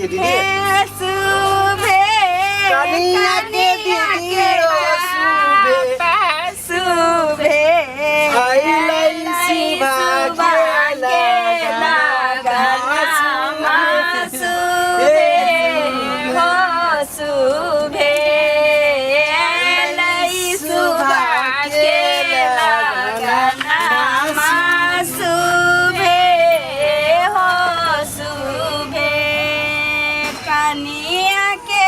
दिए दीदी। हे सुभे। कनिया के दीदी ओ सुभे। सुभे। अइलै सुभा के लगना सुभे हो सुभे, अइलै सुभा के लगना सुभे हो सुभे। कनिया के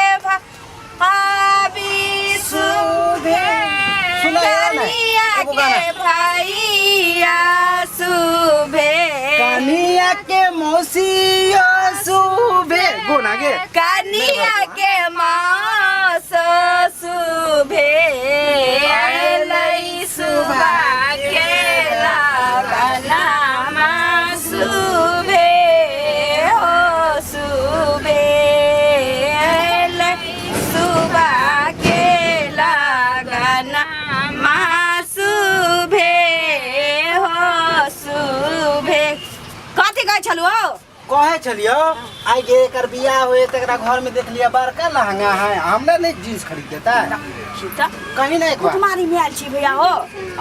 भाभी सुभे। सुना यार ना, कनिया एगो के गाना। भैया सुभे। कनिया के मौसी ओ सुभे, गो ना गे। कनिया के मास सुभे, अइलै सुभा के लगना सुभे हो सुभे, अइलै सुभा के लगना सुभे हो सुभे। कथी कहै छलु हौ? कहे छलियो आइ गे एकर बियाह होए त एकरा घर में देख लिया बड़का लहंगा है, हमरा नहीं जींस खरीद देता तऽ कहीं ना एक बार। कुटमारी में आयल छी भैया हो,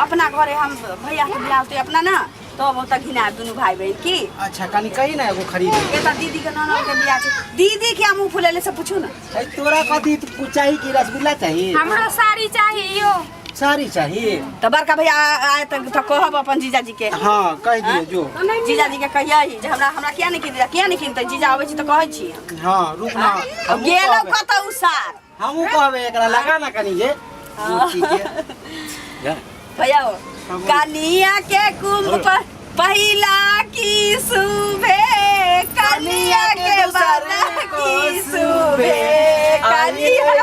अपना घरे हम भैया के बियाह होतै अपना ना तब ओतऽ घिनायब दुनू भाई बहिन की। अच्छा कनी कही ना एगो खरीद। ए तऽ दीदी के ननद के बियाह छै, दीदी के मुँह फुलेले से पूछू ना। अरे तोरा कथी चाही कि रसगुल्ला चाही? हमरो साड़ी चाही यो। साड़ी चाही? तऽ बड़का भैया आए तऽ कहब अपन जीजाजी के। हाँ कह दियो जो। जीजाजी के कहियै जे हमरा हमरा किया नहीं किन, किया नहीं किनतै, जीजा अबै छी तऽ कहै छी। हाँ रुक ना। अब गेलौ कतऽ उ सार? हमहूँ कहबै एकरा लगा ना कनी जे मूर्ति के। भैया हो, कनिया के कुंभ पर पहिला की सुभे, कनिया के बाला की सुभे, कनिया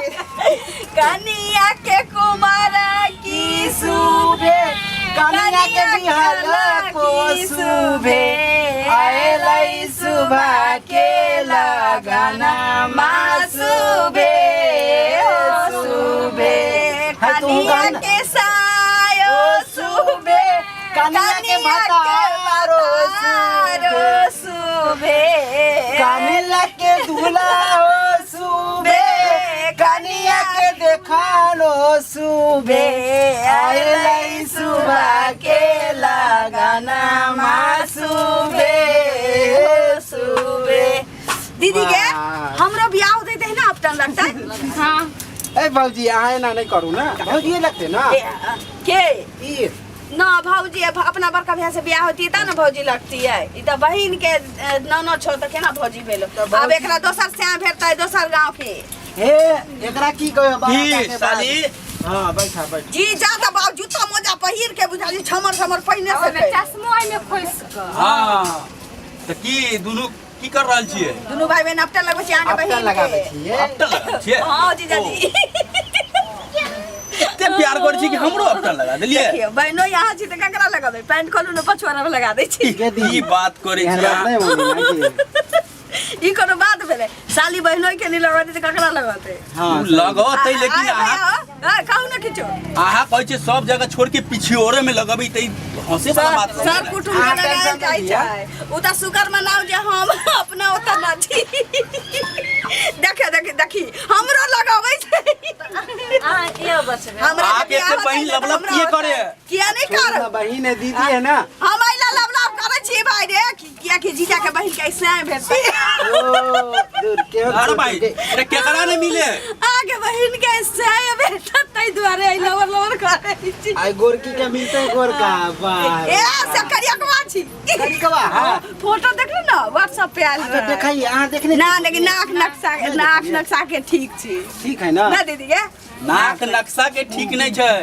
कनिया के कुमार की सुभे, कनिया के बिहाल को सुभे, आएलै सुभा के लगना मा सुभे हो सुभे, है तू कनिया गाना। के सायो सुभे, कनिया के भतारो भतारो सुभे, कनिया के दूल्हा हो सुभे, कनिया के देखालो सुभे, आएलै सुभा के लगना मा सुभे सुभे। दीदी के वाह। हमरो बियाह होतै तै ना अपटन लगतै। हाँ। ए भौजी अहाँ एना नहीं करू ना, भौजी लगते ना। के ई ना भौजी अब अपना बड़का भैया से बियाह होती तब ना भौजी लगती है, ई तऽ बहिन के ननद छौ तऽ केना भौजी भेलो? तऽ आब एकरा दोसर श्याम भेटतै दोसर गाँव के। हे एकरा की कहे बाबा की के साली? हाँ बैठा बैठ। जी जा तऽ बाप जूता मोजा पहिर के बुझा जी छमर छमर पहिने से ओहिमे चश्मो एहिमे खोसि कऽ। हाँ तऽ की दुनू की कर रहल छियै? दुनू भाई बहन अपटन लगबै छी अहाँके अपटन बहिन लगाबै के। छियै। अपटन लगाबै छियै? हाँ जीजाजी। एते प्यार करै छी कि हमरो अपटन लगा देलियै? देखियौ बहिनो यहाँ छी तऽ ककरा लगबै? पैंट खोलू ने पछुआरा में लगा दै छी। के दीदी? की बात करै एहन छी बात अहाँ? नहि बोलू ना कि। ई कोनो बात भेलै? साली बहिनो के नहीं लगतै तऽ ककरा लगतै? हाँ उ लगतै लेकिन अहाँ कहू ने किछो। अहाँ कहै छियै सब जगह छोड़ के पिछियोरे में लगबै तऽ ई हंसे वाला बात सर सब कुटुम्ब के अहाँ लगायल टेंशन जाइ नहि लिअ। छै, उ तऽ शुक्र मनाउ जे हम अपना ओतऽ न छी। देखे देखी देखी हमरो लगाबै छै। अहाँ किया बचबै? हमरा अहाँके बियाह एते होतै बहिन ने तऽ लबलब हमरा किए होतै। करे? किया नहीं छोड़ कर ना, बहिन है दीदी है ना। हम अइला लबलब करै छी भाई रे, किया कि जीजा के बहिन के ऐसे भेटतै। ओ दूर के अरे भाई अरे केकरा नहीं मिले? आगे बहिन के ऐसे भेटत तै दुआरे अइ लबर लबर करै छी। आई गोरकी के मिलते है गोरका वाह। ए से करियकवा छी। करियकवा, हाँ। फोटो देखलु ना व्हाट्सएप पे आयल अच्छा रहे। देखिए अहाँ देखने ना लेकिन नाक नक्शा नहीं नाक देखलियै। नक्शा के ठीक छी। ठीक है ना? ना दीदी के नाक नक्शा के ठीक नहीं छै।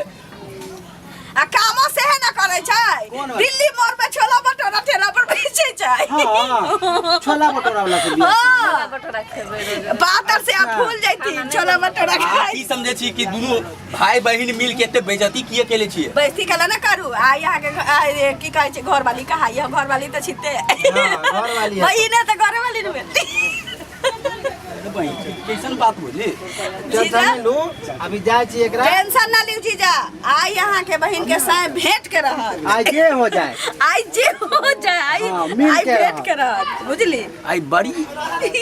आ कामो सेहे ना करै छै। कोन बात? दिल्ली मोड़ पे छोला भटूरा ठेला पर बेचै छै। हाँ छोला भटूरा वाला के बियाह। हाँ भटूरा खेबै रोज। पातर से आप फूल जैती छोला भटूरा अहाँ खाई। की समझे छी कि दुनू भाई बहिन मिल के एते बेइज्जती किए केले छियै? बेइज्जती केला ना करू। आ यहाँ के की कहै छै घरवाली कहा, यह घरवाली तऽ छिते। हाँ, घरवाली है। बहिने तऽ घरवाली ने भेल। के बहिन छै। कैसन बात बोली? टेंशन नहीं लू, अभी जाइ छी एकरा। टेंशन ना लिउ जीजा, आई अहाँ के बहिन के साथ भेंट के रहत। आज जे हो जाए, आई जे हो जाए, आई हाँ, मिल आई के भेंट रहत। के रहत, बुझली? आई बड़ी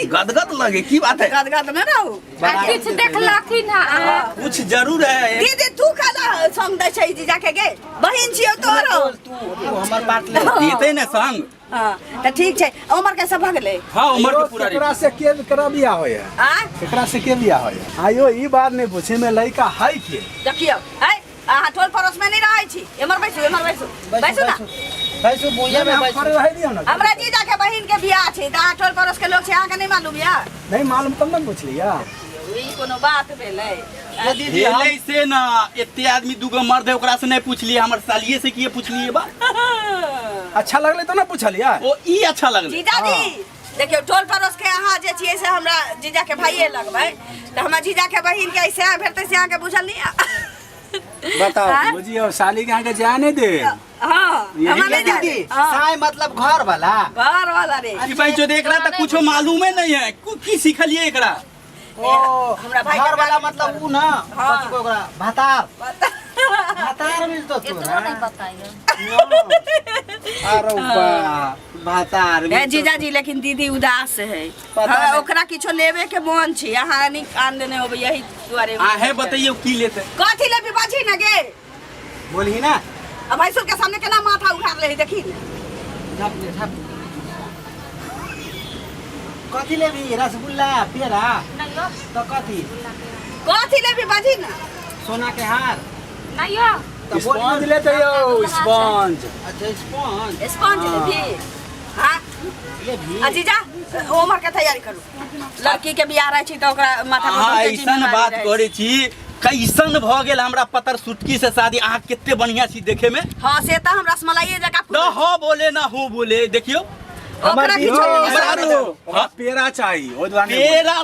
गदगद लगे, की बात है? गदगद न रहू। आ किछु देखलखिन हँ अहाँ? कुछ जरूर है। दीदी तू काला संग दै छै जीजा के गे? बहिन छियौ तोरो। तू तू हमर बात ले। देते ने संग। हाँ तऽ ठीक छै। उमर के सब भऽ गेलै? हाँ, उमर के पूरा। केकरा से के केकरा बियाह होय है? आ केकरा से के बियाह होय है? आयो ई बात नहीं पूछे में लड़का है के? देखियौ है, अहाँ टोल पड़ोस में नहीं रहै छी। एमहर बैसू, एमहर बैसू, बैसू ना। बैसू भुइयाँ में हम बैसू। खड़े रह दियो ना। हमरा जीजा के बहिन के बियाह छै तऽ अहाँ टोल पड़ोस के लोग छै, अहाँके नहीं मालूम या? नहीं मालूम तब ना पूछलिया। ई कोनो बात भेलै? ये दीदी हम भेलै से ना, एते आदमी दूगो मर्द है ओकरा से नहीं पूछलिए, हमर सालिए से किए पूछलिए बा? अच्छा लगले तो ना पूछलिया। ओ ई अच्छा लगलै। जीजा जी देखियौ, टोल पड़ोस के अहाँ जे छियै से हमरा जीजा के भाइये लगबै, तऽ हमरा जीजा के बहिन के ऐसे भेटतै से अहाँके बुझल नहीं? बताओ। आँय? बुझियो साली के अहाँके जाए नहीं दे। हाँ, यही हमरा नहीं ये जाने। दीदी हाँ, साय मतलब घर वाला। घर वाला रे। ई भाई जो देख रहा था कुछो मालूमे नहीं है, की सिखलिए एकरा? ओ हमरा भाई के घर वाला गाड़ी मतलब ऊ ना। हाँ। कथी को ओकरा भातार, भातार मिलतो इतना तोरा। नहीं पता है। अरे बा भातार ए मिलतो। जीजा जी, लेकिन दीदी उदास है। पता हाँ, नहीं। ओकरा किछो लेवे के मन छै, अहाँ नहीं कान देने होबै यही दुआरे। आहे बतैयो की लेते? कथी लेबी बाजी ना गे? बोलही ना। अब भैंसुर के सामने केना माथा उघार ले देखी ने। झाप ले, झाप। कथी लेबी? रसगुल्ला पेड़ा? नहीं यो। तो कथी? कथी लेबी बाजी ना? सोना के हार? नहीं यो। तो बोल। स्पॉन्ज लेते यो, स्पॉन्ज। अच्छा स्पॉन्ज। स्पॉन्ज लेबी? हाँ लेबी। आ जीजा उमर के तैयारी करू, लड़की के बियाह रहै छै तऽ ओकरा माथा पर अहाँ बहुते ऐसन जिम्मेवारी बात रहै छै। करै छी, कैसन भऽ गेल हमरा पतर सुटकी से शादी? अहाँ कते बढ़िया छी देखे में। हाँ से तऽ हम रसमलाइए जकाँ ना हो बोले ना हो बोले, देखियो। ओकरा हमर किछो दीदी- लेबै। हमरा ओकरा पेड़ा चाहिए, ओहि दुआरे नहीं पेड़ा।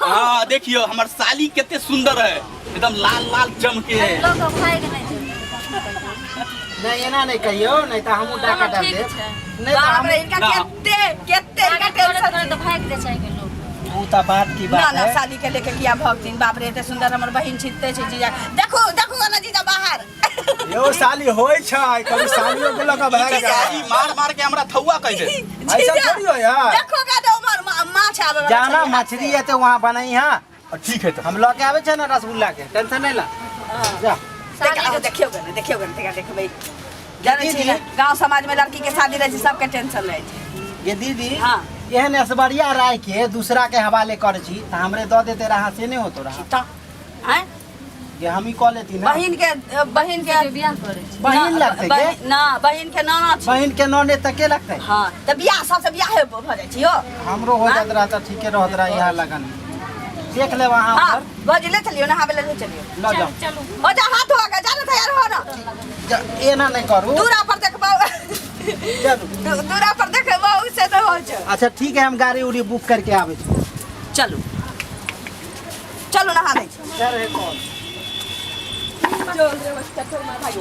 हाँ देखियो हमर साली कते सुंदर है, एकदम लाल लाल चमके है। लोग भागि नहीं जेतै। नहीं एना नहीं कहियो, नहीं तो हमहूँ डाका डाल ठीक देब। छै। नहीं तो बाप हम रे, इनका ना। केते केते इनका करैत टेंशन करैत छै। भागि जाइ छै लोग। ऊ तो बात की ना बात ना है। साली के लेके किया भगथिन? बाप रे, एते सुंदर हमर बहिन छिटते छै जीजा। देखू देखू ना जीजा बाहर। बोल। यो साली होय छै, कभी सालियो के लऽ कऽ भागि साली जाइ। मार मार के हमरा थौआ कह दे। ऐसा जीजा, थोड़ी हो यार। देखो का दो उमर माछ आबे वाला जाना छै। मछली है तो वहाँ बनाई। हाँ ठीक है तो हम लऽ के आबै छै ना रसगुल्ला के, टेंशन नहीं ला जा। देखियौ देखियौ गने, देखियौ गने, देखियौ देखबै। जानै छी दीदी। ने, गांव समाज में लड़की के शादी रहै छै, सबके टेंशन रहै छै। ये दीदी। हाँ। एहन ऐश्वर्या राय के दूसरा के हवाले कर छी तऽ हमरे दऽ देते रहा से नहीं होतो रहा? तऽ आँय? जे हम ही कऽ लेती ना। बहिन के बहिन के बियाह करै छै। बहिन लगतै के? ना बहिन के नाना छै। बहिन के नने तऽ के लगतै? हाँ तऽ बियाह सबसे बियाहे भऽ जाइ छै यौ। हमरो हो जात रहा तऽ ठीके रहत रहा। यहाँ लगन में देख लेब अहाँ। हाँ पर भौजी ले चलियो, नहाबे ले चलियो। लऽ जाओ। चलू। हो जा, हाथ धो के जा ना, तैयार हो ना। एना नहीं करू। दूरा पर देखबौ। चलू। दूरा पर देखबौ से तऽ होइ छै। अच्छा ठीक है, हम गाड़ी उड़ी बुक करके आबै छी। चलू चलू, नहा दै छी। सर है कॉल। चल रे बच्चा, तोर माँ भाई।